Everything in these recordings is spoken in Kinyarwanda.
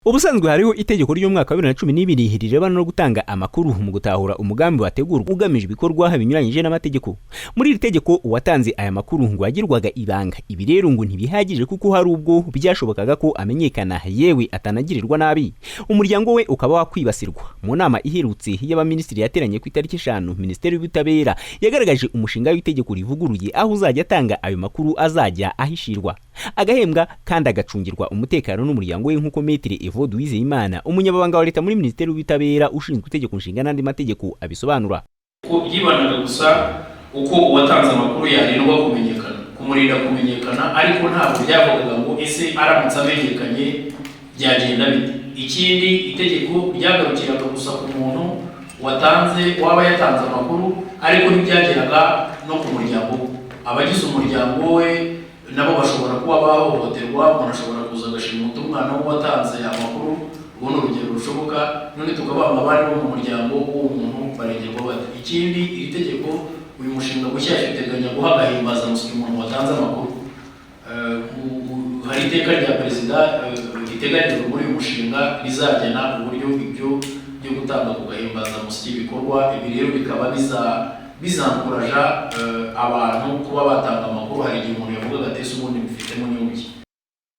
Ubusanzwe hariho itegeko ry'umwaka wa 2012 rirebana no gutanga amakuru mu gutahura umugambi wategurwa ugamije ibikorwa binyuranyije n'amategeko. Muri iri tegeko, uwatanze aya makuru ngo yagirwaga ibanga. Ibi rero ngo ntibihagije, kuko hari ubwo byashobokaga ko amenyekana, yewe atanagirirwa nabi, umuryango we ukaba wakwibasirwa. Mu nama iherutse y'abaminisitiri yateranye ku itariki 5, Minisiteri y'Ubutabera yagaragaje umushinga w'itegeko rivuguruye, aho uzajya atanga ayo makuru azajya ahishirwa, agahembwa kandi agacungirwa umutekano n'umuryango we, nk'uko Maître Evode Uwizeyimana, umunyamabanga wa leta muri Minisiteri y'Ubutabera ushinzwe itegeko nshinga n'andi mategeko, abisobanura. Ko byibandaga gusa uko uwatanze amakuru yarindwa kumenyekana, kumurinda kumenyekana, ariko ntabwo byavugaga ngo ese aramutse amenyekanye byagenda bite? Ikindi, itegeko ryagarukiraga gusa ku muntu watanze, waba yatanze amakuru, ariko ntibyageraga no ku muryango we. Abagize umuryango we nabo bashobora kuba bahohoterwa. Umuntu ashobora kuza agashimuta umwana w'uwatanze amakuru, urwo ni urugero rushoboka. None tukavuga ngo abandi bo mu muryango w'uwo muntu barengerwa bate? Ikindi, iri tegeko, uyu mushinga mushyashya uteganya guha agahimbazamusyi umuntu watanze amakuru. Hari iteka rya perezida riteganyijwe muri uyu mushinga rizagena uburyo ibyo byo gutanga ku gahimbazamusyi bikorwa. Ibi rero bikaba bizankuraja abantu kuba batanga amakuru. Hari igihe umuntu yavugaga ati: "Ese ubundi mbifitemo nyungu ki?"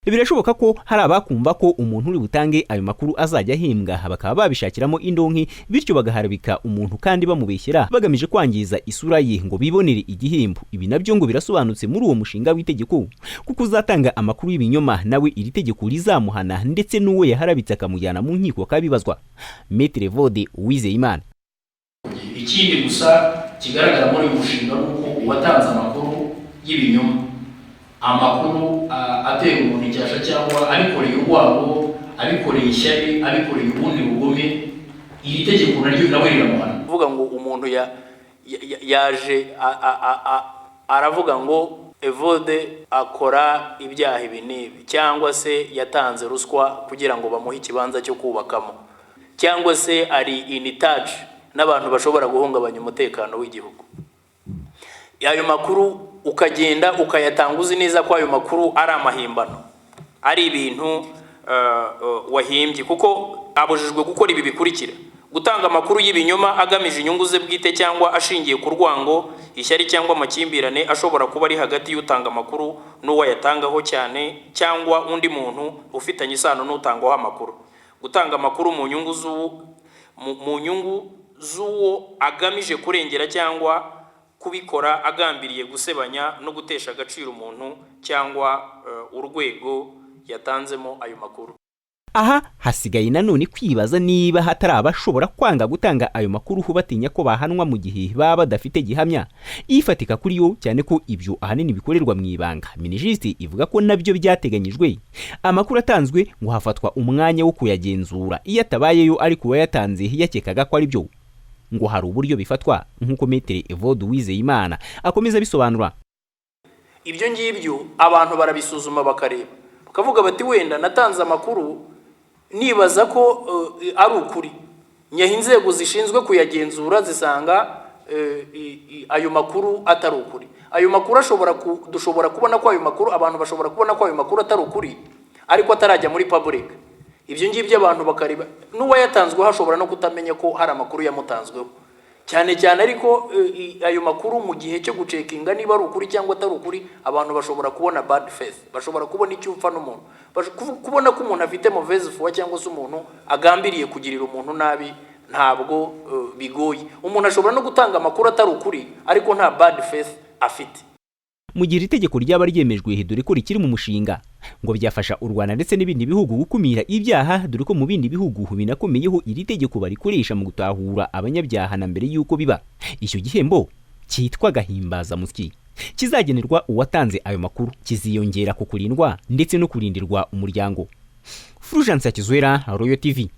Birashoboka ko hari abakumva ko umuntu uri butange ayo makuru azajya ahembwa, bakaba babishakiramo indonke, bityo bagaharabika umuntu kandi bamubeshyera bagamije kwangiza isura ye ngo bibonere igihembo. Ibi nabyo ngo birasobanutse muri uwo mushinga w'itegeko, kuko uzatanga amakuru y'ibinyoma nawe iri tegeko rizamuhana, ndetse n'uwo yaharabitse akamujyana mu nkiko akabibazwa. Maître Evode Uwizeyimana. Ikindi gusa kigaragara muri uyu mushinga ni uko uwatanze amakuru y'ibinyoma, amakuru atera umuntu icyasha, cyangwa abikoreye urwango, abikoreye ishyari, abikoreye ubundi bugome, iri tegeko naryo nawe riramuhana. Kuvuga ngo umuntu yaje aravuga ngo Evode akora ibyaha ibi n'ibi, cyangwa se yatanze ruswa kugira ngo bamuhe ikibanza cyo kubakamo, cyangwa se ari in touch n'abantu bashobora guhungabanya umutekano w'igihugu, ayo makuru ukagenda ukayatanga uzi neza ko ayo makuru ari amahimbano, ari ibintu wahimbye, kuko abujijwe gukora ibi bikurikira: gutanga amakuru y'ibinyoma agamije inyungu ze bwite cyangwa ashingiye ku rwango, ishyari cyangwa amakimbirane ashobora kuba ari hagati y'utanga amakuru n'uwo ayatangaho cyane, cyangwa undi muntu ufitanye isano n'utangwaho amakuru; gutanga amakuru mu nyungu z'uwo agamije kurengera, cyangwa kubikora agambiriye gusebanya no gutesha agaciro umuntu cyangwa urwego yatanzemo ayo makuru. Aha hasigaye nanone kwibaza niba hatari abashobora kwanga gutanga ayo makuru batinya ko bahanwa mu gihe baba badafite gihamya ifatika kuri yo, cyane ko ibyo ahanini bikorerwa mu ibanga. MINIJUST ivuga ko nabyo byateganyijwe. Amakuru atanzwe ngo hafatwa umwanya wo kuyagenzura. Iyo atabayeyo ariko uwayatanze yakekaga ko ari byo, ngo hari uburyo bifatwa, nk'uko Maître Evode Uwizeyimana akomeza abisobanura. Ibyo ngibyo abantu barabisuzuma, bakareba, bakavuga bati: "Wenda natanze amakuru nibaza ko ari ukuri, nyaha inzego zishinzwe kuyagenzura, zisanga ayo makuru atari ukuri." Ayo makuru ashobora dushobora kubona ko ayo makuru, abantu bashobora kubona ko ayo makuru atari ukuri ariko atarajya muri public. Ibyo ngibyo abantu bakareba, n'uwayatanzweho ashobora no kutamenya ko hari amakuru yamutanzweho cyane cyane. Ariko ayo makuru, mu gihe cyo gucheckinga niba ari ukuri cyangwa atari ukuri, abantu bashobora kubona bad faith, bashobora kubona icyo upfa n'umuntu, kubona ko umuntu afite mauvaise foi cyangwa se umuntu agambiriye kugirira umuntu nabi. Ntabwo bigoye, umuntu ashobora no gutanga amakuru atari ukuri ariko nta bad faith afite. Mu gihe iri tegeko ryaba ryemejwe, dore ko rikiri mu mushinga, ngo byafasha u Rwanda ndetse n'ibindi bihugu gukumira ibyaha, dore ko mu bindi bihugu binakomeyeho iri tegeko barikoresha mu gutahura abanyabyaha na mbere y'uko biba. Icyo gihembo cyitwa agahimbazamusyi kizagenerwa uwatanze ayo makuru kiziyongera ku kurindwa ndetse no kurindirwa umuryango. Fulgence Hakizwera, Royal TV.